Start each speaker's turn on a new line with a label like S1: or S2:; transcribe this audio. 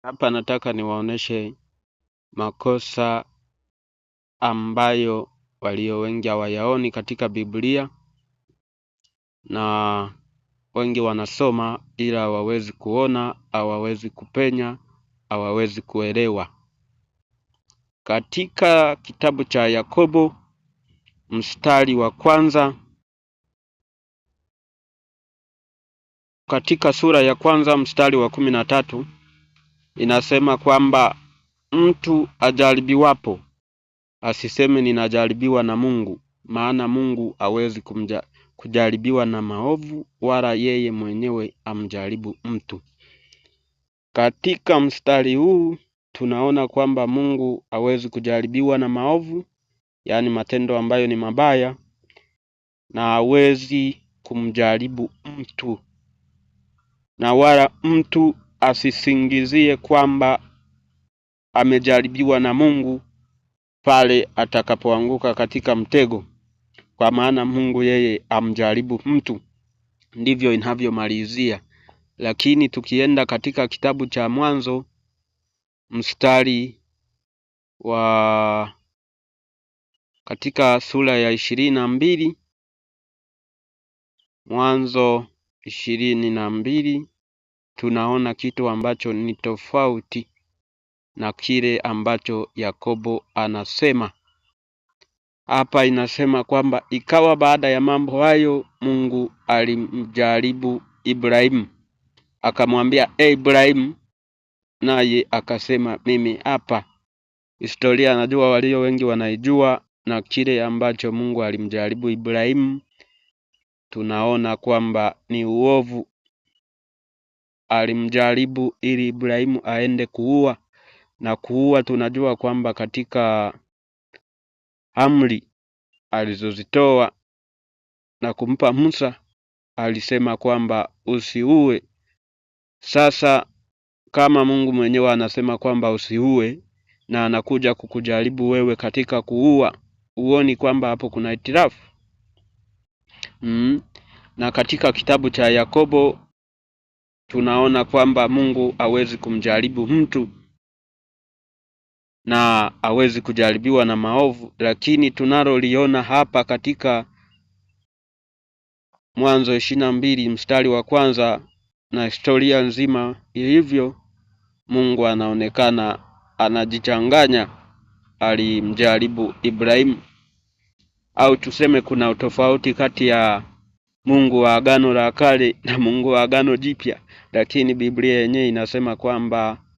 S1: Hapa nataka niwaoneshe makosa ambayo walio wengi hawayaoni katika Biblia, na wengi wanasoma ila hawawezi kuona, hawawezi kupenya, hawawezi kuelewa. Katika kitabu cha Yakobo mstari wa kwanza, katika sura ya kwanza mstari wa 13 inasema kwamba mtu ajaribiwapo asiseme ninajaribiwa na Mungu, maana Mungu hawezi kujaribiwa na maovu, wala yeye mwenyewe amjaribu mtu. Katika mstari huu tunaona kwamba Mungu hawezi kujaribiwa na maovu, yaani matendo ambayo ni mabaya, na hawezi kumjaribu mtu, na wala mtu asisingizie kwamba amejaribiwa na Mungu pale atakapoanguka katika mtego, kwa maana Mungu yeye amjaribu mtu. Ndivyo inavyomalizia. Lakini tukienda katika kitabu cha Mwanzo mstari wa katika sura ya 22, Mwanzo 22, tunaona kitu ambacho ni tofauti na kile ambacho Yakobo anasema. Hapa inasema kwamba ikawa baada ya mambo hayo Mungu alimjaribu Ibrahimu, akamwambia, e Ibrahimu, naye akasema mimi hapa. Historia najua walio wengi wanaijua, na kile ambacho Mungu alimjaribu Ibrahimu tunaona kwamba ni uovu. Alimjaribu ili Ibrahimu aende kuua, na kuua tunajua kwamba katika amri alizozitoa na kumpa Musa alisema kwamba usiue. Sasa kama Mungu mwenyewe anasema kwamba usiue na anakuja kukujaribu wewe katika kuua, huoni kwamba hapo kuna hitilafu? Na katika kitabu cha Yakobo tunaona kwamba Mungu hawezi kumjaribu mtu na hawezi kujaribiwa na maovu, lakini tunaloliona hapa katika Mwanzo 22 mstari wa kwanza na historia nzima ilivyo, Mungu anaonekana anajichanganya. Alimjaribu Ibrahimu, au tuseme kuna utofauti kati ya Mungu wa Agano la Kale na Mungu wa Agano Jipya, lakini Biblia yenyewe inasema kwamba